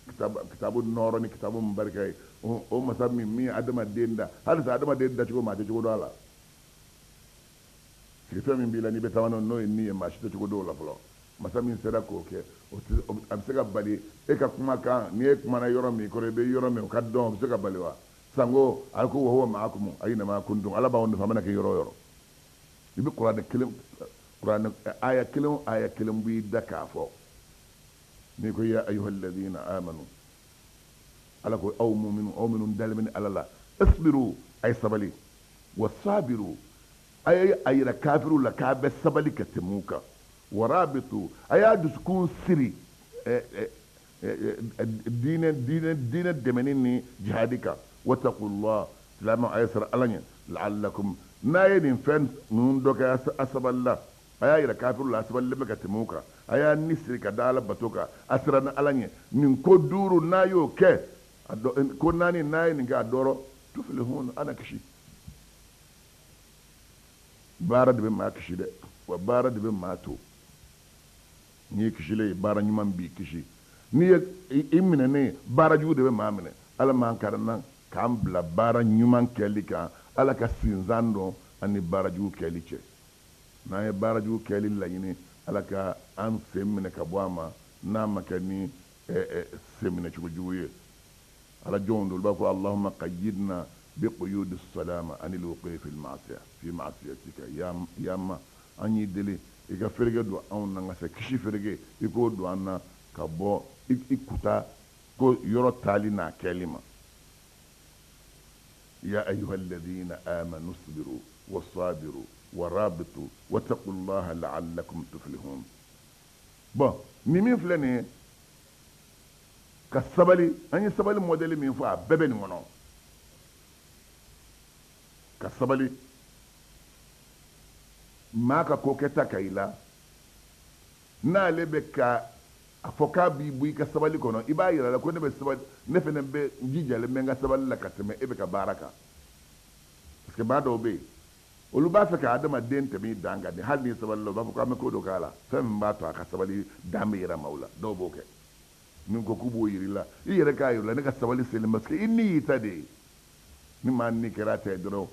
Kitabu nɔɔrɔ ni kitabu min barika ye, o masa min min ye adamaden da, halisa adamaden dacogo maa tɛ cogo dɔn a la. Sigifɛn min b'i la n'i bɛ taama n'o ye ni ye, maa si tɛ cogo dɔn o la fɔlɔ. Masa min sera k'o kɛ, a bɛ se ka bali e ka kumakan ni e kumana yɔrɔ min kɔrɔ, i bɛ yɔrɔ min, o ka dɔn, o bɛ se ka bali wa? Sanko a ko wa huwa ma'akum aynama kuntum, Ala b'aw nɔfɛ a mana kɛ yɔrɔ o yɔrɔ. I bɛ kuranɛ kelen, kuranɛ aya kelen o aya kelen b'i da k'a fɔ. N'i ko ya ayyuhalladhina amanu, Ala ko aw muminu, aw minnu dalen bɛ ni Ala la, isbiru, a ye sabali, wa sabiru, a ye a yira kafiriw la k'a bɛ sabali ka tɛmɛ u kan, warabitu, a y'a dusukun siri diinɛ diinɛ diinɛ dɛmɛni ni jihadi kan, wattaqullah, silamɛw a ye siran Ala ɲɛ, la'allakum, n'a ye nin fɛn ninnu dɔ kɛ a sabalila, a y'a yira kafiriw la a sabalilen bɛ ka tɛmɛ u kan, a y'a ni siri ka da Ala bato kan, a siranna Ala ɲɛ, nin ko duuru n'a y'o kɛ, a dɔ ko naani n'a ye nin kɛ, a dɔ rɔ tuflihun, a na kisi. Baara de bɛ maa kisi dɛ, wa baara de bɛ maa to. N'i ye kisilen ye, baara ɲuman b'i kisi. N'i ye i minɛnen ye, baara jugu de bɛ maa minɛ. Ala m'an karanna k'an bila baara ɲuman kɛli kan, Ala ka sinsan don an ni baara jugu kɛli cɛ. N'an ye baara jugu kɛli laɲini, Ala ka an sen minɛ ka bɔ a ma, n'a ma kɛ ni sen minɛ cogo jugu ye. Ala jɔnw don, olu b'a fɔ Allahumma qayyidna bi quyudi salama anil wuqi fil ma'siya fi ma'siyatika ya ma, an y'i deli i ka fereke don anw na, ka se kisi fereke i k'o don an na ka bɔ i kuta ko yɔrɔ taali n'a kɛli ma. Ya ayyuhalladhina amanu isbiru wasabiru warabitu wattaqullaha la'allakum tuflihun. Bon, ni min filɛ nin ye ka sabali, an ye sabali mɔdɛli min fɔ, a bɛɛ bɛ nin kɔnɔ. Ka sabali maa ka ko kɛta ka i la, n'ale bɛ ka a fɔ k'a b'i bɔ i ka sabali kɔnɔ, i b'a yira la ko ne bɛ sabali, ne fana bɛ jijalen bɛ n ka sabali la ka tɛmɛ e bɛ ka baara kan. Parce que maa dɔw bɛ yen, olu b'a fɛ ka adamaden tɛmɛ i dan kan de, hali n'i sabali la, u b'a fɔ k'an bɛ ko dɔ k'a la, fɛn min b'a to a ka sabali dan bɛ yɛrɛ maaw la. Dɔw b'o kɛ, min ko k'u b'o yir'i la, i yɛrɛ k'a yir'i la ne ka sabali selen, parce que i ni y'i ta de ye. Ni maa ni kɛra a ta ye dɔrɔn,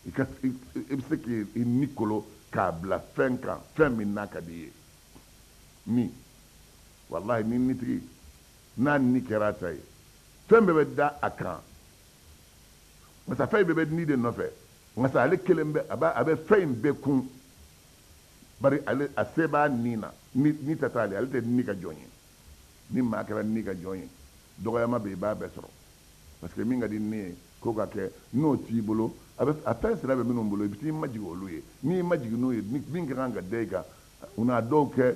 i bɛ se k'i ni kolo k'a bila fɛn kan, fɛn min n'a ka di i ye. Ni walahi ni nitigi n'a ni kɛra a ta ye, fɛn bɛɛ bɛ da a kan, nka fɛn bɛɛ bɛ ni de nɔfɛ, nka ale kelen bɛ, a bɛ fɛn in bɛɛ kun, bari ale a se b'a ni na, ni ta t'ale, ale tɛ ni ka jɔn ye. Ni maa kɛra ni ka jɔn ye, dɔgɔyama bɛ yen, i b'a bɛɛ sɔrɔ, parce que min ka di ni ye k'o ka kɛ, n'o t'i bolo, a bɛ a fɛn sira bɛ minnu bolo, i bɛ t'i majigin olu ye. N'i majigin n'o ye, min ka kan ka da i kan, u n'a dɔw kɛ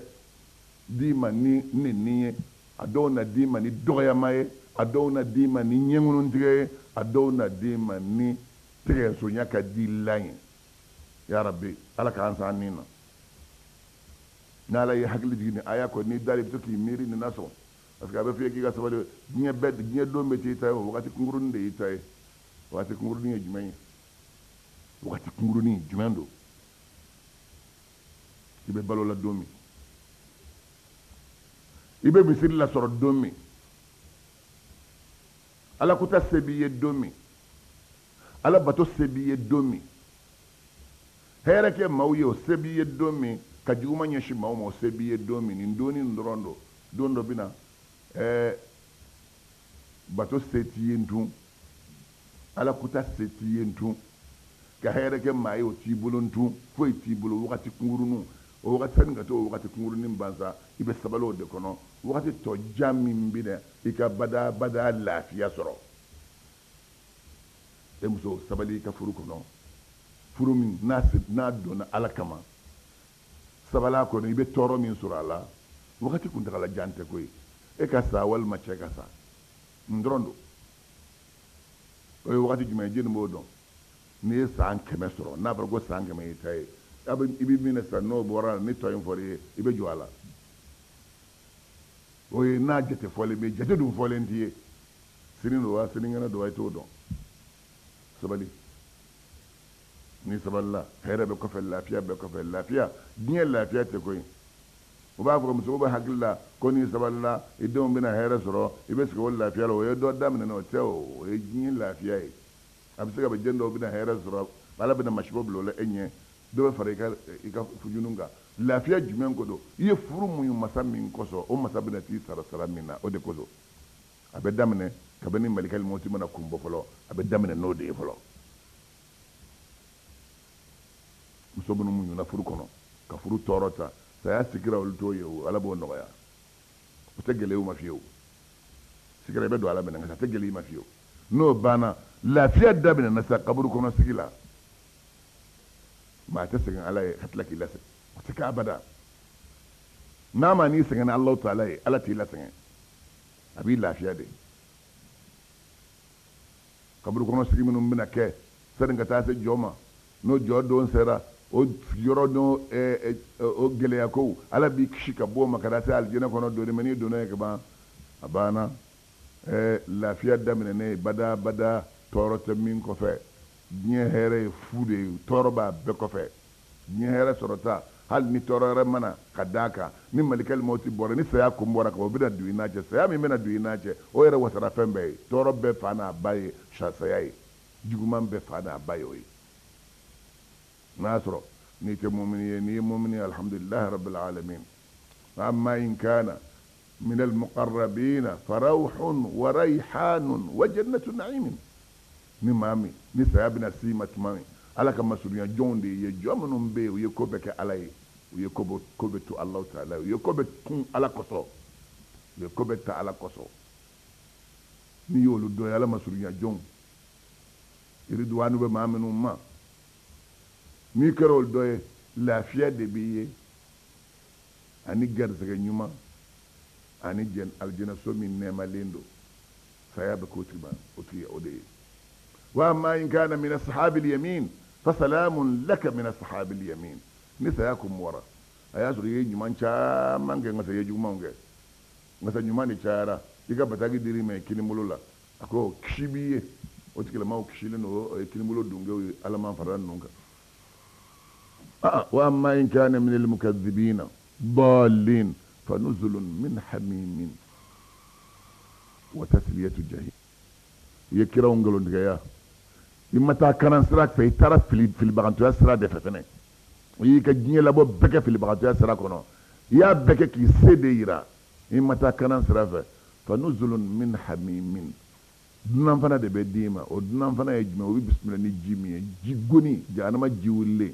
d'i ma ni nɛni ye, a dɔw na d'i ma ni dɔgɔyama ye, a dɔw na d'i ma ni ɲɛŋununtigɛ ye, a dɔw na d'i ma ni tɛgɛsonya ka di lan ye. Ya Rabbi, Ala k'an san nin na. N'Ala ye hakili jigin ni aya kɔ, n'i dara i bɛ to k'i miiri nin na sɔn, parce que a bɛ f'i ye k'i ka sabali, diɲɛ bɛɛ, diɲɛ don bɛɛ t'i ta ye, o wagati kunkurunin de y'i ta ye. Wagati kunkurunin ye jumɛn ye? Wagati kunkurunin jumɛn don? I bɛ balo la don min, i bɛ misiri lasɔrɔ don min, Ala kuta se b'i ye don min, Ala bato se b'i ye don min, hɛrɛ kɛ maaw ye o se b'i ye don min, ka juguman ɲɛsin maaw ma o se b'i ye don min, nin donni nin dɔrɔn don. Don dɔ bɛ na, bato se t'i ye tun, Ala kuta se t'i ye tun, ka hɛrɛ kɛ maa ye o t'i bolo tun, foyi t'i bolo, wagati kunkurunin o wagati sani ka to o wagati kunkurunin ban sa, i bɛ sabali o de kɔnɔ wagati tɔ jan min bɛ na, i ka bada bada lafiya sɔrɔ. E muso, sabali i ka furu kɔnɔ, furu min n'a donna Ala kama, sabali a kɔnɔ, i bɛ tɔɔrɔ min sɔrɔ a la, wagati kuntagala jan tɛ koyi, e ka sa walima cɛ ka sa, nin dɔrɔn don. O ye wagati jumɛn ye? Jɔni b'o dɔn? N'i ye san 100 sɔrɔ, n'a fɔra ko san 100 y'i ta ye, i bɛ min na sisan, n'o bɔra la, ni tɔ in fɔra i ye, i bɛ jɔ a la. O ye n'a jate fɔlen bɛ, jate dun fɔlen t'i ye, sini don wa sinikɛnɛ don wa, i t'o dɔn. Sabali, n'i sabalila, hɛrɛ bɛ kɔfɛ, lafiya bɛ kɔfɛ. Lafiya, diɲɛ lafiya tɛ koyi. U b'a fɔ musow bɛ hakili la ko n'i sabalila i denw bɛna hɛrɛ sɔrɔ, i bɛ sigi o lafiya la. O ye dɔ daminɛ, o tɛ o, o ye diɲɛ lafiya ye. A bɛ se ka bɛ den dɔw bɛna hɛrɛ sɔrɔ, Ala bɛna masiba bila o la e ɲɛ, dɔ bɛ fara i ka fujunu kan. Lafiya jumɛn ko don? I ye furu muɲu masa min kosɔn, o masa bɛna t'i sara sara min na, o de kosɔn. A bɛ daminɛ kabini malikali mɔti mana kun bɔ fɔlɔ, a bɛ daminɛ n'o de ye fɔlɔ. Muso minnu muɲuna furu kɔnɔ ka furu tɔɔrɔ ta, saya sikira olu t'o ye o, Ala b'o nɔgɔya, o tɛ gɛlɛya u ma fiyewu. Sikira i bɛ don Ala minɛ, nka a tɛ gɛlɛya i ma fiyewu. N'o banna, lafiya daminɛna sa kaburu kɔnɔ sigi la. Maa tɛ sɛgɛn Ala ye ka tila k'i lasɛgɛn, o tɛ kɛ abada. N'a ma n'i sɛgɛnna Alahu taala ye, Ala t'i lasɛgɛn, a b'i lafiya de. Kaburu kɔnɔ sigi minnu bɛna kɛ sani ka taa se jɔ ma, n'o jɔ don sera, o sigiyɔrɔ n'o o gɛlɛya kow, Ala b'i kisi ka bɔ o ma ka taa se alijinɛ kɔnɔ donni ma. N'i donna yen ka ban, a banna. Lafiya daminɛnen bada bada, tɔɔrɔ tɛ min kɔfɛ. Diɲɛ hɛrɛ ye fu de ye, tɔɔrɔ b'a bɛɛ kɔfɛ. Diɲɛ hɛrɛ sɔrɔta, hali ni tɔɔrɔ wɛrɛ mana ka d'a kan, ni malikali mɔti bɔra, ni saya kun bɔra ka ban, o bɛna don i n'a cɛ. Saya min bɛna don i n'a cɛ, o yɛrɛ wasara fɛn bɛɛ ye. Tɔɔrɔ bɛɛ fa n'a ba ye saya ye, juguman bɛɛ fa n'a ba ye o ye. N'a y'a sɔrɔ n'i tɛ mumini ye, n'i ye mumini ye, alhamdulilahi rabbil alamin. Amma in kana min almuqarrabina farawhun wa rayhanun wa jannatu na'imin. Ni maa min ni saya bɛna s'i ma tuma min, Ala ka masurunya jɔnw de ye, jɔn minnu bɛ yen, u ye ko bɛɛ kɛ Ala ye, u ye ko bɛɛ to Alahu taala ye, u ye ko bɛɛ kun Ala kosɔn, u ye ko bɛɛ ta Ala kosɔn. N'i y'olu dɔ ye, Ala masurunya jɔnw, iriduwanu bɛ maa minnu ma, n'i kɛra olu dɔ ye, lafiya de b'i ye ani garisɛgɛ ɲuman ani alijinɛso min nɛɛmalen don. Saya bɛ k'o tigi ma, o tigi o de ye. Wa amma in kana min ashabil yamin fa salamun laka min ashabil yamin. Ni saya kun bɔra, a y'a sɔrɔ i ye ɲuman caman kɛ, nka i ye jugumanw kɛ, nka ɲuman de cayara, i ka bataki dir'i ma i kini bolo la, a ko kisi b'i ye. O tigilamaw kisilen don, o ye kinibolo dunkew ye, Ala ma fara ninnu kan. Wa amma in kana min almukadhibina dallin fa nuzulun min hamimin wa tasliyatu jahim. I ye kiraw nkalontigɛya, i ma taa kanan sira fɛ, i taara fili filibagantɔya sira de fɛ fɛnɛ. I y'i ka diɲɛ labɔ bɛɛ kɛ filibagantɔya sira kɔnɔ, i y'a bɛɛ kɛ k'i se de yira, i ma taa kanan sira fɛ. Fa nuzulun min hamimin, dunan fana de bɛ d'i ma. O dunan fana ye jumɛn? O bɛ bisimila ni ji min ye, ji goni, jahanama ji wulilen.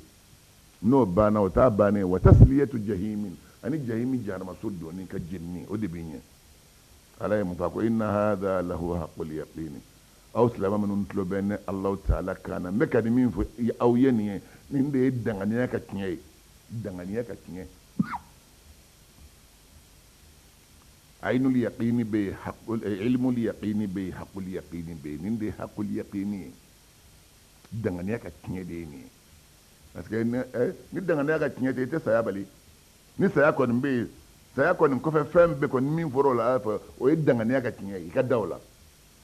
N'o banna, o t'a bannen. Wa tasliyatu jahimin, ani jahimi jahanamaso donni ka jenini, o de b'i ɲɛ. Ala ye mun fɔ? Ko inna hadha lahu haqqul yaqini. Aw silamɛ minnu tulo bɛ ne Alahu taala kan na, n bɛ ka nin min fɔ aw ye nin ye, nin de ye danganiya ka tiɲɛ ye, danganiya ka tiɲɛ. Ainul yaqini bɛ yen, ilmul yaqini bɛ yen, haqqul yaqini bɛ yen. Nin de ye haqqul yaqini ye, danganiya ka tiɲɛ de ye nin ye. Parce que ni danganiya ka tiɲɛ tɛ, i tɛ saya bali. Ni saya kɔni bɛ yen, saya kɔni kɔfɛ fɛn bɛɛ kɔni min fɔra o la, a fɔ o ye danganiya ka tiɲɛ ye, i ka da o la.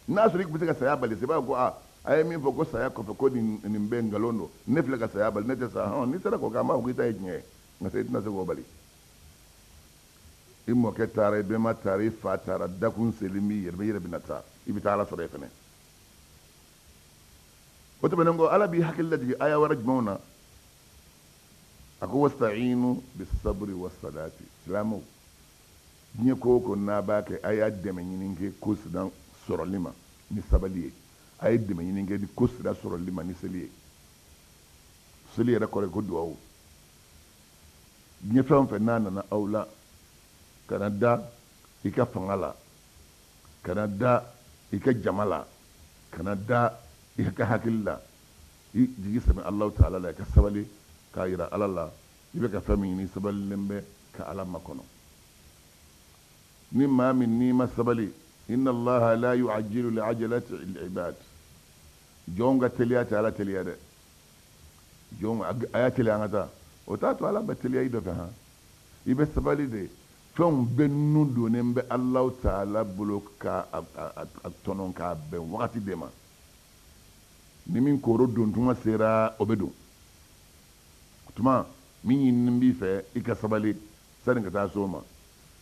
N'a sɔrɔ i tun bɛ se ka saya bali, i b'a fɔ ko aa, a ye min fɔ ko saya kɔfɛ ko nin bɛɛ nkalon don, ne filɛ ka saya bali, ne tɛ sa. Hɔn, n'i sera k'o kɛ, an b'a fɔ k'i ta ye tiɲɛ ye, nka i tɛna se k'o bali. I mɔkɛ taara, i bɛnba taara, i fa taara, dakun selen b'i yɛrɛ, i yɛrɛ bɛna taa, i bɛ taa Ala sɔrɔ yen fɛnɛ. O tɛmɛnen kɔ, Ala b'i hakili lajigin aya wɛrɛ jumɛnw na? A ko wasta'inu bisabri wasalati. Silamɛw, diɲɛ ko o ko n'a b'a kɛ, a y'a dɛmɛ ɲini kɛ ko sira sɔrɔli ma ni sabali ye, a ye dɛmɛ ɲini kɛ ni ko sira sɔrɔli ma ni seli ye. Seli yɛrɛ kɔrɔ ye ko duwawu. Diɲɛ fɛn o fɛn n'a nana aw la, kana da i ka fanga la, kana da i ka jama la, kana da i ka hakili la, i jigi sɛmɛ Alahu taala la, i ka sabali k'a yira Ala la i bɛ ka fɛn min ɲini, sabalilen bɛ ka Ala makɔnɔ. Ni maa min n'i ma sabali, inna Allaha la yu'ajjilu li'ajalati al-ibad. Jɔnw ka teliya tɛ Ala teliya dɛ. Jɔnw a y'a teliya an ka taa, o t'a to Ala bɛ teliya i dɔ fɛ. Han, i bɛ sabali de. Fɛnw bɛɛ nun donnen bɛ Alahu taala bolo ka a tɔnɔ k'a bɛn wagati de ma. Ni min koro don tuma sera, o bɛ don. O tuma min ɲininen b'i fɛ, i ka sabali. sani ka taa s'o ma.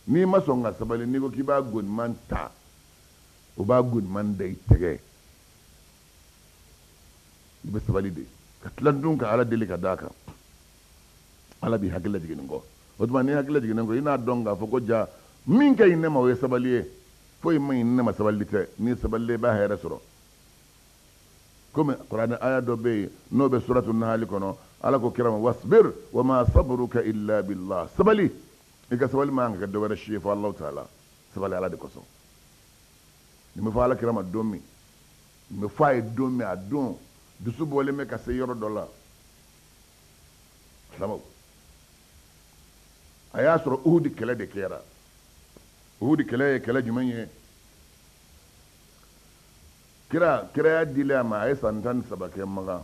N'i ma sɔn ka sabali, n'i ko k'i b'a goniman ta, o b'a goniman da i tɛgɛ. I bɛ sabali de ka tila dun ka Ala deli ka d'a kan. Ala b'i hakili lajigin nin kɔ. O tuma n'i hakili lajigin nin kɔ, i n'a dɔn k'a fɔ ko ja min ka ɲi ne ma, o ye sabali ye. Foyi man ɲi ne ma sabali tɛ. N'i sabalila, i b'a hɛrɛ sɔrɔ. Komi kuranɛ aya dɔ bɛ yen, n'o bɛ suratu nahali kɔnɔ, Ala ko kira ma: wasbir wa ma sabruka illa billah. Sabali, i ka sabali man kan ka kɛ dɔwɛrɛ si ye fo Alahu taala. Sabali Ala de kosɔn. Nin bɛ fɔ Ala kira ma don min, nin bɛ fɔ a ye don min, a don dusu bɔlen bɛ ka se yɔrɔ dɔ la. Silamɛw, a y'a sɔrɔ Uhudi kɛlɛ de kɛra. Uhudi kɛlɛ ye kɛlɛ jumɛn ye? Kira, kiraya dilen a ma, a ye san 13 kɛ Makan.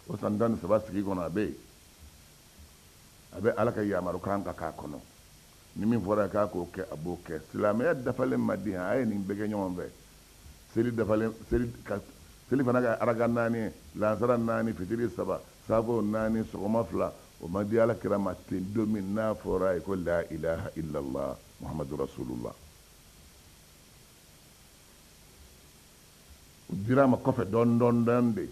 O san 13 sigi kɔnɔ, a bɛ yen, a bɛ Ala ka yamaru kan ka k'a kɔnɔ. Ni min fɔra k'a k'o kɛ, a b'o kɛ. Silamɛya dafalen ma di, a ye nin bɛɛ kɛ ɲɔgɔn fɛ. Seli dafalen, seli ka seli fana ka araka naani ye, lansara naani, fitiri saba, saafo naani, sɔgɔma fila, o ma di Ala kira ma ten don min n'a fɔra a ye ko la ilaha illallah muhammadu rasulullah. O dira a ma kɔfɛ dɔɔni dɔɔni dɔɔni de.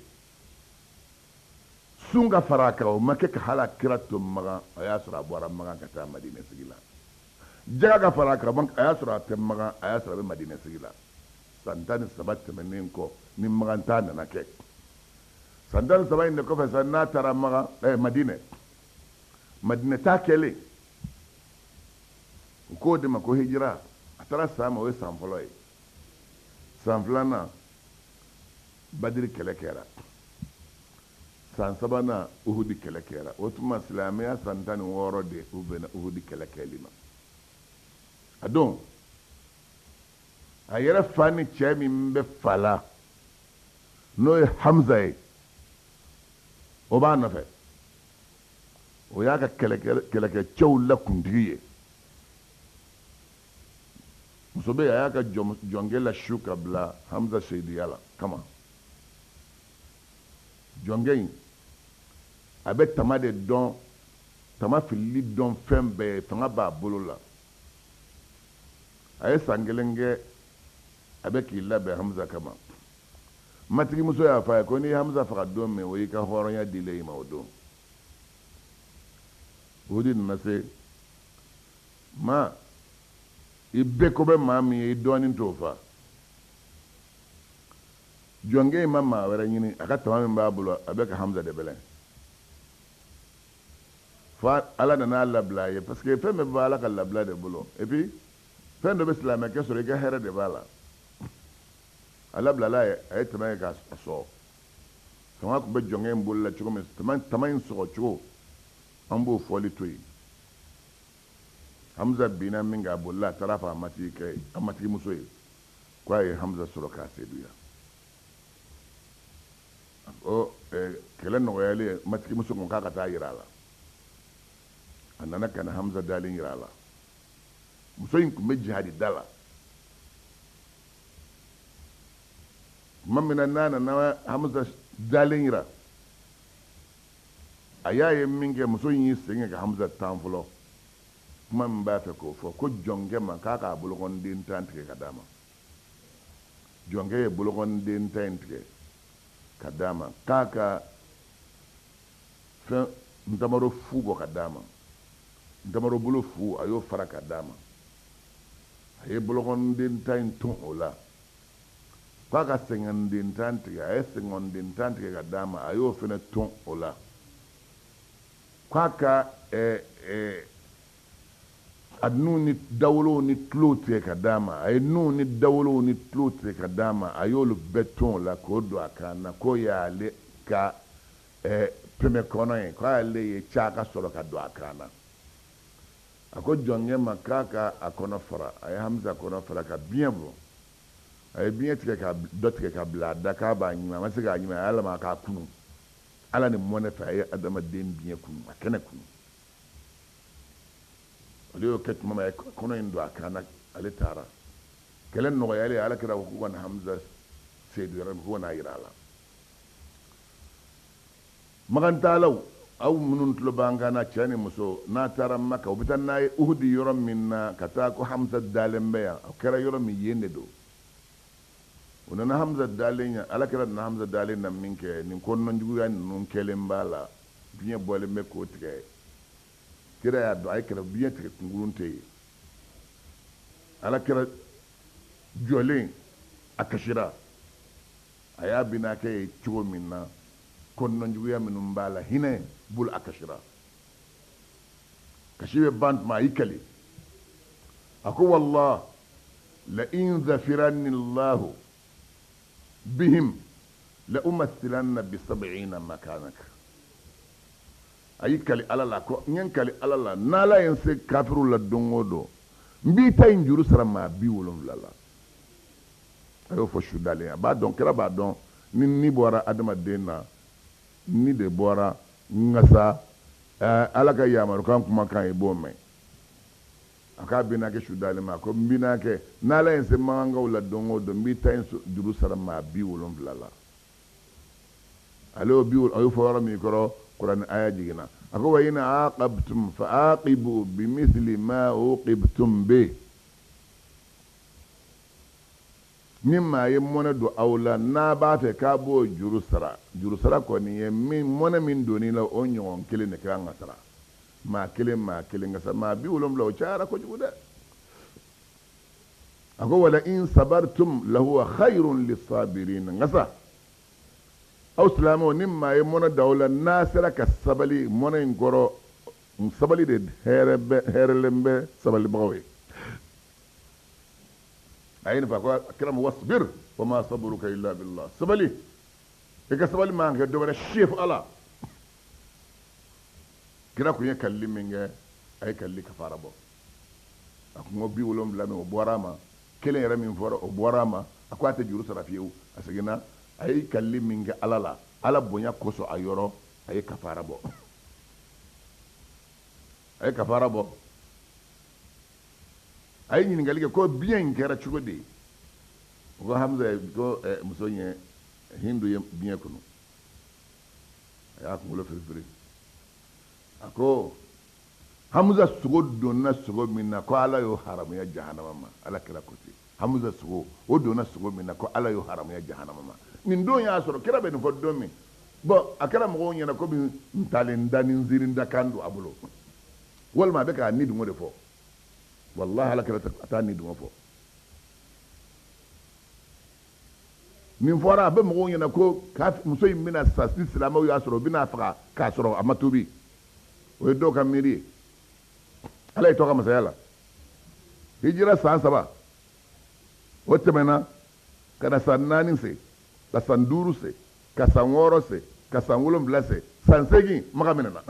Sun ka fara a kan, o ma kɛ ka hali a kira to Makan. A y'a sɔrɔ a bɔra Makan ka taa Madinɛ sigi la. Jaga ka fara a kan, a y'a sɔrɔ a tɛ Makan, a y'a sɔrɔ a bɛ Madinɛ sigi la. San 13 tɛmɛnen kɔ ni Makan taa nana kɛ, san 13 in de kɔfɛ sa, n'a taara Makan, Madinɛ, Madinɛ taa kɛlen, u k'o de ma ko hijira. A taara san ma, o ye san fɔlɔ ye. San filanan, Badiri kɛlɛ kɛra. San sabanan, Uhudi kɛlɛ kɛra. O tuma silamɛya san 16 de, u bɛnna Uhudi kɛlɛ kɛli ma. A don a yɛrɛ fa ni cɛ min bɛ fa la, n'o ye Hamza ye, o b'a nɔfɛ. O y'a ka kɛlɛkɛcɛw la kuntigi ye. Muso bɛ yen, a y'a ka jɔnkɛ lasu ka bila Hamza seyiduya la kama. Jɔnkɛ in, a bɛ tama de dɔn, tama filili dɔn, fɛn bɛɛ ye, fanga b'a bolo la. A ye san kelen kɛ, a bɛ k'i labɛn Hamza kama. Matigimuso y'a fɔ a ye ko n'i ye Hamza faga don min, o y'i ka hɔrɔnya dilen i ma o don. O de nana se ma i bɛɛ ko bɛ maa min ye, i dɔɔnin t'o fa. Jɔnkɛ in ma maa wɛrɛ ɲini, a ka tama min b'a bolo, a bɛ ka Hamza de bɛlɛn, fo Ala nana a labila a ye, parce que fɛn bɛɛ bɛ Ala ka labila de bolo. Et puis fɛn dɔ bɛ silamɛkɛ sɔrɔ, i ka hɛrɛ de b'a la. A labilala a ye, a ye tama ye k'a sɔgɔ. Fanga tun bɛ jɔnkɛ in bolo la cogo min, tama in sɔgɔ cogo, an b'o fɔli to yen. Hamza binna min kɛ, a bolila, a taara fɔ a matigikɛ ye, a matigimuso ye, ko a ye Hamza sɔrɔ k'a seduya. O kɛlɛ nɔgɔyalen, matigimuso ko k'a ka taa yira a la. A nana ka na Hamza dalen yira a la. Muso in tun bɛ jihadi da la. Tuma min na n'a nana Hamza dalen yira, a y'a ye min kɛ, muso in y'i sen kɛ ka Hamza tan fɔlɔ. Kuma min b'a fɛ k'o fɔ, ko jɔnkɛ ma k'a k'a bolokɔniden tan tigɛ ka d'a ma. Jɔnkɛ ye bolokɔniden tan in tigɛ ka d'a ma, k'a ka fɛn ntamaro fu bɔ ka d'a ma. Ntamaro bolo fu, a y'o fara ka d'a ma. A ye bolokɔniden tan in ton o la, k'a ka sɛngɛnden tan tigɛ. A ye sɛngɛnden tan tigɛ ka d'a ma, a y'o fana ton o la, k'a ka a nun ni dawolow ni tulow tigɛ ka d'a ma. A ye nun ni dawolow ni tulow tigɛ ka d'a ma, a y'olu bɛɛ ton o la k'o don a kan na, k'o y'ale ka pɛmɛ kɔnɔ ye, k'ale ye ca ka sɔrɔ ka don a kan na. A ko jɔnkɛ ma k'a ka a kɔnɔ fara. A ye Hamza kɔnɔ fara ka biɲɛ bɔ. A ye biɲɛ tigɛ ka dɔ tigɛ ka bila a da k'a b'a ɲimi. A ma se k'a ɲimi, a y'a lamaga k'a kunu. Ala ni mɔnɛ fɛ, a ye adamaden biɲɛ kunu, a kɛnɛ kunu. Ale y'o kɛ tuma min, a ye kɔnɔ in don a kan na, ale taara. Kɛlɛ nɔgɔyalen, Ala kira ko k'u ka na Hamza seyidu yɛrɛ, k'u ka n'a yira a la. Makantaalaw Aw minnu tulo b'an kan na, cɛ ni muso, n'a taara Maka, u bɛ taa n'a ye Uhudi yɔrɔ min na, ka taa ko Hamza dalen bɛ yan, o kɛra yɔrɔ min, yen de don. U nana Hamza dalen ye, Ala kira nana Hamza dalen na min kɛ, nin kɔnɔnajuguya ninnu kɛlen b'a la, biɲɛ bɔlen bɛ k'o tigɛ. Kira y'a dɔn, a ye kɛrɛ biɲɛ tigɛ kunkurun tɛ yen. Ala kira jɔlen, a kasira. A y'a binaakɛ ye cogo min na, kɔnɔnajuguya minnu b'a la, hinɛ bolo, a kasira. Kasi bɛ ban tuma, a y'i kali, a ko: "Wallah la in zafirani llahu bihim la umathilanna bi sab'ina makanak." A y'i kali Ala la ko: "N ye n kali Ala la, n'Ala ye n se kafiriw la don o don, n b'i ta in juru sara maa 70 la." A y'o fɔ su dalen. A b'a dɔn, kira b'a dɔn, ni ni bɔra adamaden na, ni de bɔra. Nka sa, Ala ka yamarukan kumakan, i b'o mɛn. A k'a binaakɛ su dalen ma, a ko: "N binaakɛ, n'Ala ye n se makankaw la don o don, n b'i ta in juru sara maa 70 la." Ale y'o bi, a y'o fɔ yɔrɔ min kɔrɔ, Kuranɛ aya jiginna. A ko: "Wa in aqabtum fa aqibu bimithli ma uqibtum bi." Ni maa ye mɔnɛ don aw la, n'a b'a fɛ k'a b'o juru sara, juru sara kɔni ye min, mɔnɛ min donn'i la, o ɲɔgɔn kelen de ka kan ka sara, maa kelen, maa kelen ka sara. Maa 70, o cayara kojugu dɛ. A ko: "Wala in sabartum lahuwa khayrun lisabirin." Nka sa, aw silamɛw, ni maa ye mɔnɛ da aw la, n'a sera ka sabali mɔnɛ in kɔrɔ, sabali de hɛrɛ bɛ, hɛrɛlen bɛ sabalibagaw ye. A ye nin fɔ, ko kira ma: "Wasbir wa ma sabruka illa billah." Sabali, i ka sabali man kɛ dɔwɛrɛ si fo Ala. Kira kun ye kalili min kɛ, a ye kalili kafara bɔ. A kun ko 70 min, o bɔra a ma. Kelen yɛrɛ min fɔra, o bɔra a ma. A ko a tɛ juru sara fiyewu. A seginna, a ye kalili min kɛ Ala la, Ala bonya kosɔn a yɔrɔ, a ye kafara bɔ, a ye kafara bɔ. A ye ɲininkali kɛ ko biɲɛ in kɛra cogo di? O ko Hamza ye, ko muso ye, Hindu ye biɲɛ kunu. A y'a kunkolo firifiri, a ko Hamza sogo donna sogo min na, ko Ala y'o haramuya jahanama ma. Ala kira ko ten, Hamza sogo o donna sogo min na, ko Ala y'o haramuya jahanama ma. Nin don y'a sɔrɔ kira bɛ nin fɔ don min, bɔn, a kɛra mɔgɔw ɲɛna komi ntalen da ni nzirin da kan don a bolo, walima a bɛ k'a ni dungo de fɔ. Wallahi, Ala kira a t'a ni dungo fɔ. Nin fɔra, a bɛ mɔgɔw ɲɛna ko muso in bɛna sa ni silamɛw y'a sɔrɔ, u bɛna faga k'a sɔrɔ a ma tuubi. O ye dɔw ka miiri ye. Ala ye tɔgɔ ka masaya la. Hijira san 3 o tɛmɛna, ka na san 4 se, ka san 5 se, ka san 6 se, ka san 7 se, san 8, Maka minɛna.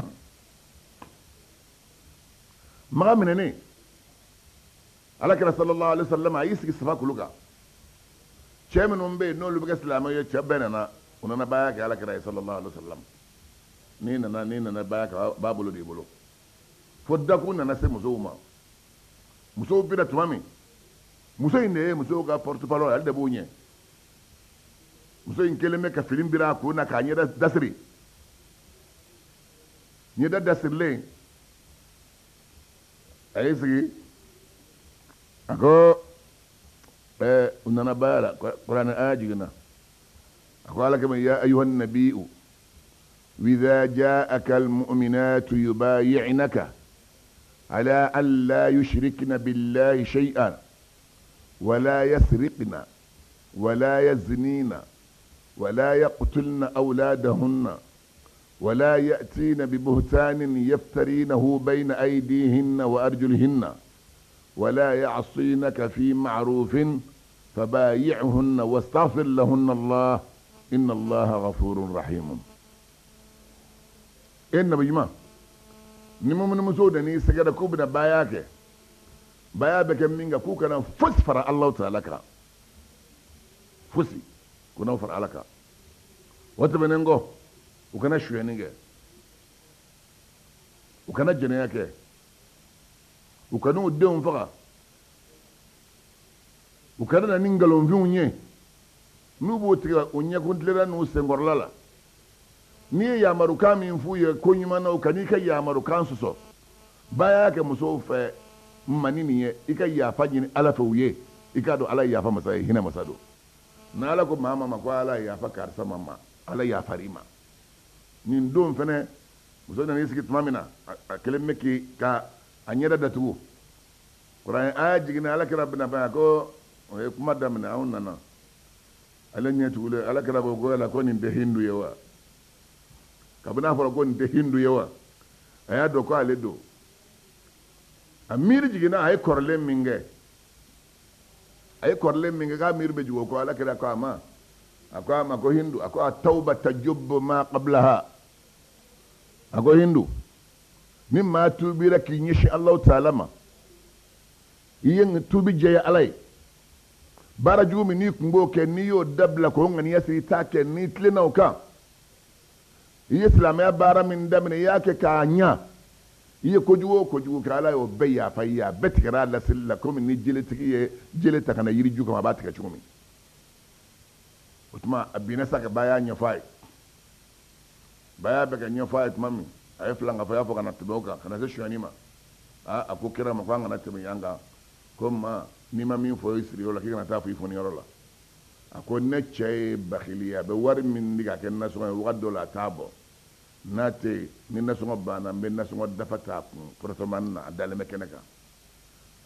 Maka minɛnen, Ala kira sallallahu alaihi wasallam a y'i sigi Safa kulu kan. Cɛ minnu bɛ yen n'olu bɛ kɛ silamɛ ye, cɛ bɛɛ nana, u nana baya kɛ Ala kira ye sallallahu alaihi wasallam. N'i nana, n'i nana baya kɛ, b'a bolo de i bolo. Fo dakun nana se musow ma. Musow bira tuma min, muso in de ye musow ka porte parole, ale de b'u ɲɛ. Muso in kelen bɛ ka fini bira a kun na k'a ɲɛda dasiri. Ɲɛda dasirilen, a y'i sigi, a ko u nana baya la. Kuranɛ aya jiginna. A ko Ala kama: "Ya ayuha nabiyu idha ja'aka almu'minatu yubayi'naka ala an la yushrikna billahi shay'an wala yasriqna wala yaznina wala yaqtulna awladahunna ولا يأتين ببهتان يفترينه بين أيديهن وأرجلهن ولا يعصينك في معروف فبايعهن واستغفر لهن الله إن الله غفور رحيم." E nabi ɲuman, ni mumini musow de n'i sɛgɛrɛ k'u bɛna baya kɛ, baya bɛ kɛ min kan, k'u kana fosi fara Alahu taala kan, fosi k'u fara Ala kan. O tɛmɛnen kɔ, u kana suyɛnni kɛ, u kana jɛnɛya kɛ, u kana u denw faga, u kana na ni nkalonfinw ye n'u b'o tigɛ u ɲɛkun tilela n'u senkɔrɔla la. N'i ye yamarukan min f'u ye ko ɲuman na, u kan'i ka yamarukan sɔsɔ. Baya kɛ musow fɛ mani nin ye, i ka yafa ɲini Ala fɛ u ye. I k'a dɔn Ala ye yafa masa ye, hinɛ masa don. N'Ala ko maa ma ko Ala ye yafa karisa ma, Ala yafar'i ma. Nin don fɛnɛ, muso nana i sigi tuma min na, a kelen bɛ k'i ka a ɲɛda datugu. Kuranɛ aya jiginna, Ala kira bɛna ban, a ko o ye kuma daminɛ, anw nana. Ale ɲɛ tugulen, Ala kira ko ko yala ko nin tɛ Hindu ye wa? Kabini a fɔra ko nin tɛ Hindu ye wa, a y'a dɔn ko ale don. A miiri jiginna, a ye kɔrɔlen min kɛ, a ye kɔrɔlen min kɛ, k'a miiri bɛ jigin o kɔ. Ala kira ko a ma, a ko a ma ko Hindu, a ko a tawba tajubbu ma qablaha. A ko Hindu, ni maa tuubira k'i ɲɛsin Alahu taala ma, i ye tuubi jɛya Ala ye, baara jugu min n'i tun b'o kɛ, n'i y'o dabila k'o ŋaniya siri i t'a kɛ, n'i tilenna o kan, i ye silamɛya baara min daminɛ, i y'a kɛ k'a ɲa, i ye kojugu o kojugu kɛ, Ala y'o bɛɛ yafa i ye, a bɛɛ tigɛra a laseli la, komi ni jeletigi ye jele ta ka na yiriju kama, a b'a tigɛ cogo min. O tuma a binna sa ka baya ɲɛfɔ a ye. Baya bɛ ka ɲɛfɔ a ye tuma min, a ye filankafoya fɔ ka na tɛmɛ o kan, ka na se sonyani ma. A ko kira ma ko an kana tɛmɛ yan kan, ko ma n'i ma min fɔ i siriyɔrɔ la, k'i kana taa fɔ i fɔniyɔrɔ la. A ko ne cɛ ye bakili ye, a bɛ wari min di ka kɛ nasɔngɔ ye, wagati dɔ la a t'a bɔ. N'a tɛ yen, ni nasɔngɔ banna, n bɛ nasɔngɔ dafa t'a kun pɔrɔtɔmani na, a dalen bɛ kɛnɛ kan.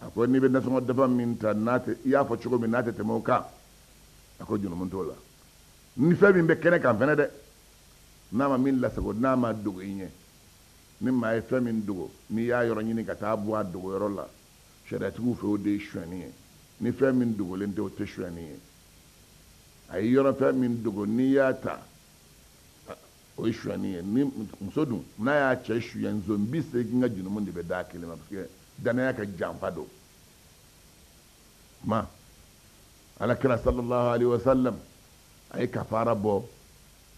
A ko n'i bɛ nasɔngɔ dafa min ta, n'a tɛ, i y'a fɔ cogo min, n'a tɛ tɛmɛ o kan, a ko jurumu t'o la. Ni fɛn min bɛ kɛnɛ kan fɛnɛ dɛ, n'a ma min lasago, n'a ma dogo i ɲɛ, ni maa ye fɛn min dogo, n'i y'a yɔrɔ ɲini ka taa bɔ a dogoyɔrɔ la, sariyatigiw fɛ o de ye sonyani ye. Ni fɛn min dogolen tɛ, o tɛ sonyani ye. A ye yɔrɔ fɛn min dogo, n'i y'a ta, o ye sonyani ye. Ni muso dun n'a y'a cɛ suɲɛ, nson 80 ka jurumu de bɛ d'a kelen ma, parce que danaya ka janfa don. Ma Ala kira sallallahu alaihi wa sallam a ye kafara bɔ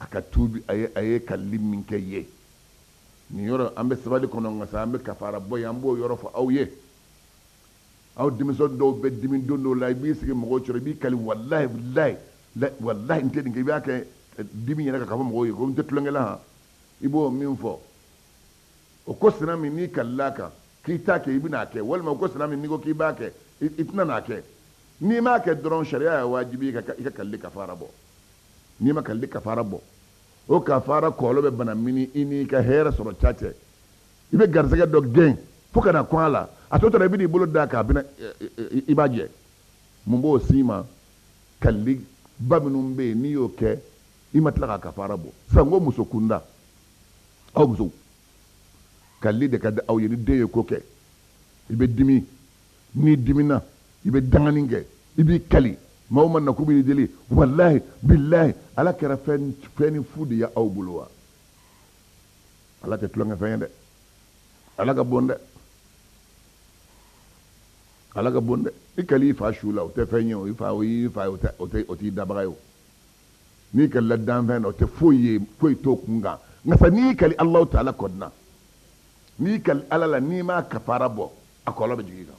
a ka tuubi, a ye kalili min kɛ ye. Nin yɔrɔ an bɛ sabali kɔnɔ, nka sa an bɛ kafara bɔ yen, an b'o yɔrɔ fɔ aw ye. Aw denmisɛn dɔw bɛ dimi don dɔw la, i b'i sigi mɔgɔw cɛla, i b'i kali walahi bilahi walahi n tɛ nin kɛ, i b'a kɛ dimi yɛrɛ kan k'a fɔ mɔgɔw ye ko n tɛ tulonkɛ la han. I b'o min fɔ, o ko sina min n'i kalila a kan k'i t'a kɛ, i bɛna a kɛ, walima o ko sina min n'i ko k'i b'a kɛ, i tɛna n'a kɛ. N'i m'a kɛ dɔrɔn, sariya y'a wajibi i ka kalili kafara bɔ. N'i ma kalili kafara bɔ, o kafara kɔlɔlɔ bɛ bana mini i n'i ka hɛrɛ sɔrɔ ca cɛ. I bɛ garisɛgɛ dɔ gɛn fo ka na kɔn a la, a tɔ tora i bɛn'i bolo d'a kan, a bɛna i b'a jɛ. Mun b'o s'i ma? Kalili ba minnu bɛ yen, n'i y'o kɛ, i ma tila k'a kafara bɔ. Sisan ko muso kunda, aw musow, kalili de ka di aw ye. Ni den ye ko kɛ, i bɛ dimi. N'i dimina, i bɛ dangani kɛ, i b'i kali. Maaw ma na k'u b'i deli, walahi bilahi, Ala kɛra fɛn ni fu de ye aw bolo wa? Ala tɛ tulonkɛ fɛn ye dɛ. Ala ka bon dɛ, Ala ka bon dɛ. I kali i fa su la, o tɛ fɛn ye o. I fa, o y'i fa ye, o t'i dabaga ye o. N'i kalila danfɛn na, o tɛ foyi ye, foyi t'o kun kan. Nka sa n'i kali Alahu taala kɔni na, n'i kali Ala la, n'i m'a kafara bɔ, a kɔlɔlɔ bɛ jigin i kan.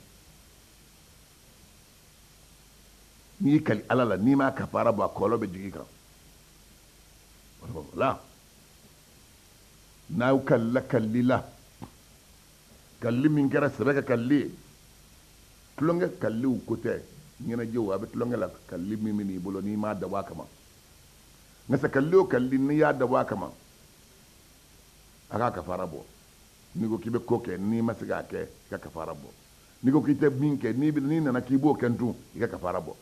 N'i kali Ala la, n'i m'a kafara bɔ, a kɔlɔlɔ bɛ jigin i kan. Wala n'aw kalila kalili la, kalili min kɛra sɛbɛ ka kalili ye, tulonkɛ kaliliw ko tɛ, ɲɛnajɛw a bɛ tulonkɛ la, kalili min bɛ n'i bolo n'i m'a dabɔ a kama. Nka sa kalili o kalili n'i y'a dabɔ a kama, a k'a kafara bɔ. N'i ko k'i bɛ ko kɛ, n'i ma se k'a kɛ, i ka kafara bɔ. N'i ko k'i tɛ min kɛ, n'i nana k'i b'o kɛ tun, i ka kafara bɔ.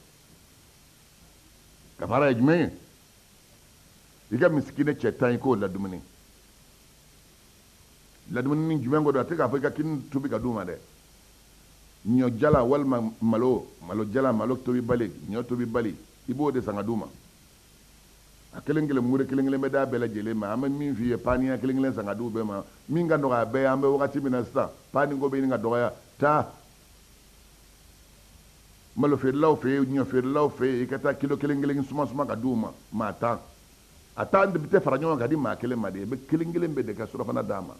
Kafara ye jumɛn ye? I ka misikinɛ cɛ 10 i k'o ladumuni. Ladumuni ni jumɛn ko don? A tɛ k'a fɔ i ka kini tobi ka d'u ma dɛ. Ɲɔ jala walima malo, malo jala, malo tobi bali, ɲɔ tobi bali, i b'o de san ka d'u ma. A kelen kelen mure kelen kelen bɛ d'a bɛɛ lajɛlen ma. An bɛ min f'i ye, paniya kelen kelen san ka d'u bɛɛ ma. Min ka nɔgɔ a bɛɛ ye, an bɛ wagati min na sisan, pani ko bɛ ɲini ka dɔgɔya. Taa malo feerelaw fɛ yen, ɲɔ feerelaw fɛ yen, i ka taa kilo kelen kelen suma suma ka d'u ma, maa 10. A 10 de tɛ fara ɲɔgɔn kan ka di maa kelen ma de, i bɛ kelen kelen bɛɛ de ka surafana d'a ma.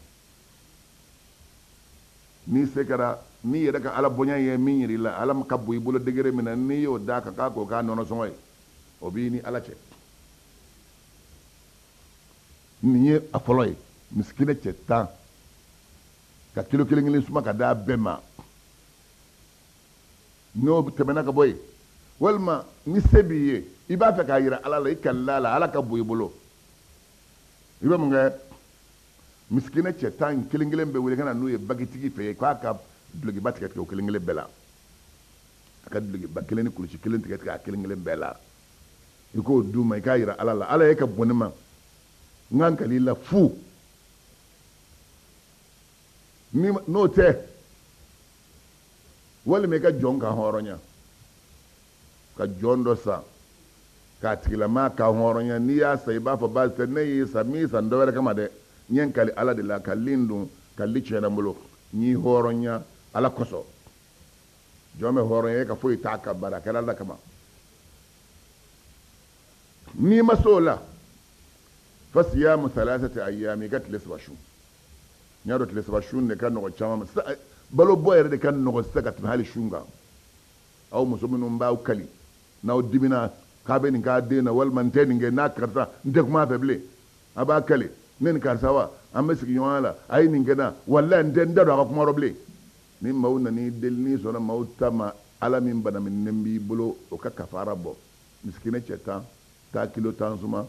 N'i se kɛra, n'i yɛrɛ ka Ala bonya ye min yir'i la, Ala ka bon i bolo degré min na, n'i y'o d'a kan k'a k'o k'a nɔnɔ sɔngɔ ye, o b'i ni Ala cɛ. Nin ye a fɔlɔ ye, misikinɛ cɛ 10 ka kilo kelen kelen suma ka d'a bɛɛ ma. N'o tɛmɛna ka bɔ yen, walima ni se b'i ye, i b'a fɛ k'a yira Ala la, i kalila a la, Ala ka bon i bolo, i bɛ mun kɛ? Misikinɛ cɛ 10 kelen kelen bɛ wele ka na n'u ye bagitigi fɛ yen, k'a ka dulokiba tigɛ tigɛ o kelen kelen bɛɛ la. A ka dulokiba kelen ni kulusi kelen tigɛ tigɛ a kelen kelen bɛɛ la. I k'o d'u ma, i k'a yira Ala la, Ala ye ka bon ne ma, n ka n kali la fu. Ni n'o tɛ, walima i ka jɔn kan hɔrɔnya, ka jɔn dɔ san k'a tigilamaa kan hɔrɔnya. N'i y'a san, i b'a fɔ baasi tɛ, ne y'i san, n m'i san dɔ wɛrɛ kama dɛ, n ye n kali Ala de la, kalili in dun, kalili tiɲɛna n bolo, n y'i hɔrɔnya Ala kosɔn. Jɔn bɛ hɔrɔnya, e ka foyi t'a kan, bari a kɛra Ala kama. N'i ma se o la, fasiyamu salasati ayami, i ka tile 3 sun. N y'a dɔn tile 3 sun de ka nɔgɔ caman ma sisan, balo bɔ yɛrɛ de ka nɔgɔ sisan ka tɛmɛ hali sun kan. Aw muso minnu b'aw kali, n'aw dimina k'a bɛ nin k'a den na, walima n tɛ nin kɛ, n'a karisa n tɛ kuma a fɛ bilen, a b'a kali, ne ni karisa wa an bɛ sigi ɲɔgɔn la, a ye nin kɛ n na, walayi n tɛ n da don a ka kuma rɔ bilen. Ni maaw nan'i deli, n'i sɔnna maaw ta ma, Ala min banaminen b'i bolo, o ka kafara bɔ. Misikinɛ cɛ 10, taa kilo 10 suma,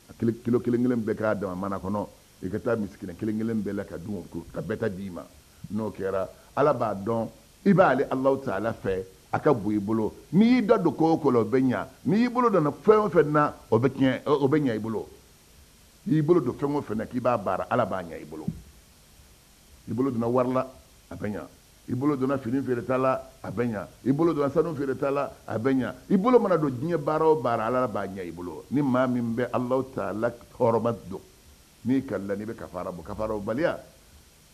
a kilo kelen kelen bɛɛ k'a dama mana kɔnɔ, i ka taa misikinɛ kelen kelen bɛɛ la ka dun, ka bɛɛ ta d'i ma. N'o kɛra, Ala b'a dɔn i b'ale Alahu taala fɛ, a ka bon i bolo. N'i y'i da don ko o ko la, o bɛ ɲa. N'i y'i bolo don fɛn o fɛn na, o bɛ tiɲɛ, o bɛ ɲa i bolo. N'i y'i bolo don fɛn o fɛn na k'i b'a baara, Ala b'a ɲa i bolo. I bolo donna wari la, a bɛ ɲa. I bolo donna fini feereta la, a bɛ ɲa. I bolo donna sanu feereta la, a bɛ ɲa. I bolo mana don diɲɛ baara o baara, Ala b'a ɲa i bolo. Ni maa min bɛ Alahu taala hɔrɔma don, n'i kalila, n'i bɛ kafara bɔ, kafara bɔbaliya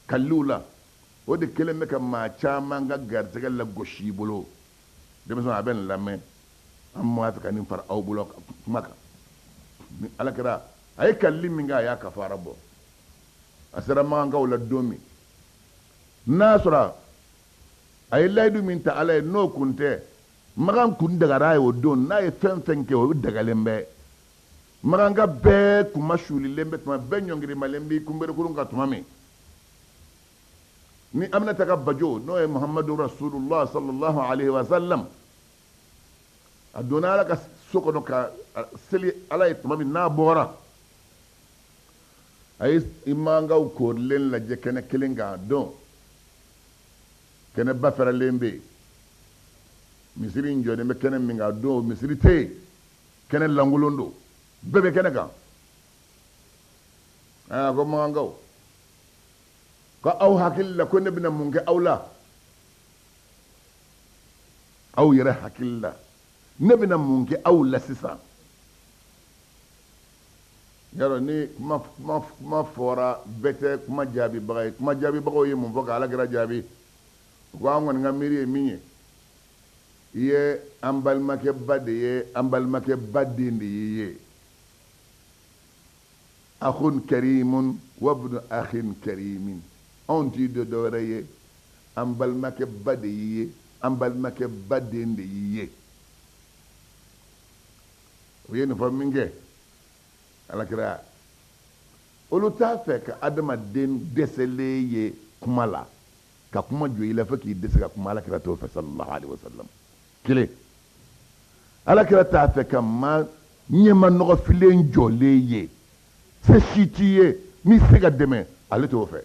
kaliliw la, o de kɛlen bɛ ka maa caman ka garisɛgɛ lagosi i bolo. Denmisɛnw, a bɛ nin lamɛn, an b'a fɛ ka nin fara aw bolo kuma kan. Ni Ala kɛra a ye kalili min kɛ, a y'a kafara bɔ. A sera makankaw la don min, n'a sɔrɔ a ye layidu min ta Ala ye, n'o kun tɛ, makan kun dagara a ye o don. N'a ye fɛn fɛn kɛ, o dagalen bɛ. Makanka bɛɛ kuma sulilen bɛ tuma bɛɛ, ɲɔngirimalen b'i kunberekurun kan tuma min, ni Aminata ka bajo, n'o ye Muhammadu Rasulullah sallallahu alaihi wa sallam, a donna Ala ka so kɔnɔ ka seli Ala ye tuma min, n'a bɔra, a ye makankaw koorilen lajɛ kɛnɛ kelen kan. Don kɛnɛba fɛrɛlen bɛ yen, misiri in jɔlen bɛ kɛnɛ min kan, don misiri tɛ yen, kɛnɛ lankolon don, bɛɛ bɛ kɛnɛ kan. A ko makankaw, ko aw hakili la ko ne bɛna mun kɛ aw la? Aw yɛrɛ hakili la ne bɛna mun kɛ aw la sisan? Yarɔ, ni kuma fɔra, bɛɛ tɛ kuma jaabibaga ye. Kuma jaabibagaw ye mun fɔ ka Ala kira jaabi? U ko an kɔni ka miiri ye min ye, i ye an balimakɛ ba de ye, an balimakɛ ba den de y'i ye. Akhun karimun wabnu akhin karimin, anw t'i dɔn dɔwɛrɛ ye, an balimakɛ ba de y'i ye, an balimakɛ ba den de y'i ye. U ye nin fɔ min kɛ, Ala kira, olu t'a fɛ ka adamaden dɛsɛlen ye kuma la, ka kuma jɔ i la fo k'i dɛsɛ ka kuma. Ala kira t'o fɛ sallallahu alaihi wasallam. Kelen, Ala kira t'a fɛ ka maa ɲɛma nɔgɔfilen jɔlen ye, se si t'i ye, n'i se ka dɛmɛ, ale t'o fɛ.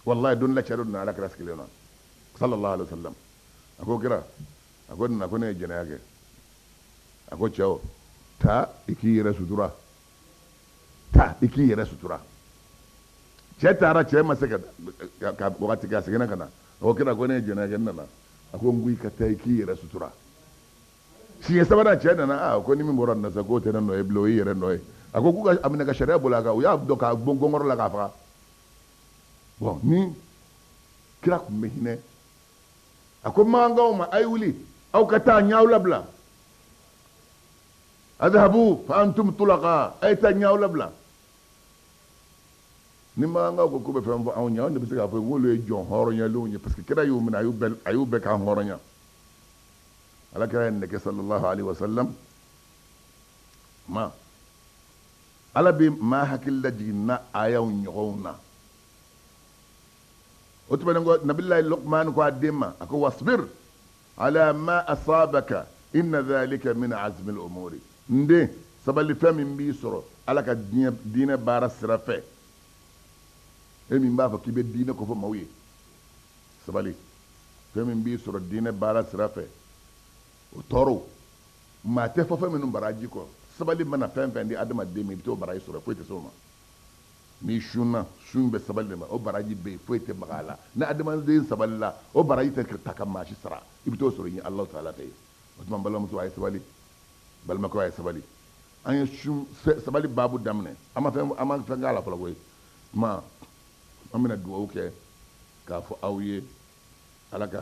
Wallahi, don la cɛ dɔ donna Ala kira sigilen na sallallahu alaihi wasallam, a ko kira, a ko na, ko ne ye jɛnɛya kɛ. A ko cɛw, taa i k'i yɛrɛ sutura, taa i k'i yɛrɛ sutura. Cɛ taara, cɛ ma se ka wagati kɛ, a seginna ka na. A ko kira, ko ne ye jɛnɛya kɛ, n nana. A ko n ko i ka taa i k'i yɛrɛ sutura. Siɲɛ sabanan cɛ nana, aa, ko ni min bɔra nin na sa, k'o tɛ ne nɔ ye bilen, o y'i yɛrɛ nɔ ye. A ko k'u ka a minɛ ka sariya boli a kan. U y'a dɔn k'a bon gɔngɔrɔ la k'a faga. Bon, ni kira tun bɛ hinɛ, a ko makankaw ma, a ye wuli, aw ka taa, n y'aw labila. Adhabu fa antum tulaqa, a ye taa, n y'aw labila. Ni makankaw ko k'u bɛ fɛn fɔ anw ɲɛ, anw de bɛ se k'a fɔ k'olu ye jɔn hɔrɔnyalenw ye, parce que kira y'u minɛ, a y'u bɛɛ kan hɔrɔnya. Ala kira ye nin de kɛ sallallahu alaihi wasallam. Ma Ala bɛ maa hakili lajigin n'a ayaw ɲɔgɔnw na. O tɛmɛnen kɔ, Nabilayi Lukumani ko a den ma, a ko wasbir ala ma asabaka inna dhalika min azmi al-umuri. N den, sabali fɛn min b'i sɔrɔ Ala ka diinɛ baara sira fɛ. E min b'a fɔ k'i bɛ diinɛ kofɔ maaw ye, sabali fɛn min b'i sɔrɔ diinɛ baara sira fɛ, o tɔɔrɔw maa tɛ fɔ fɛn minnu baraji kɔ. Sabali mana fɛn fɛn di adamaden ma, i bɛ t'o baraji sɔrɔ, foyi tɛ se o ma. N'i sunna, sun bɛ sabali de ma, o baraji bɛ yen, foyi tɛ maga a la. Ni adamaden sabalila, o baraji tɛ ta ka maa si sara, i bɛ t'o sɔrɔ yen Alahu taala fɛ yen. O tuma n balimamuso, a ye sabali, balimakɛw, a ye sabali. An ye sun sabali baabu daminɛ, an ma fɛn, an ma fɛn k'a la fɔlɔ koyi. Tuma an bɛna dugawu kɛ k'a fɔ aw ye Ala ka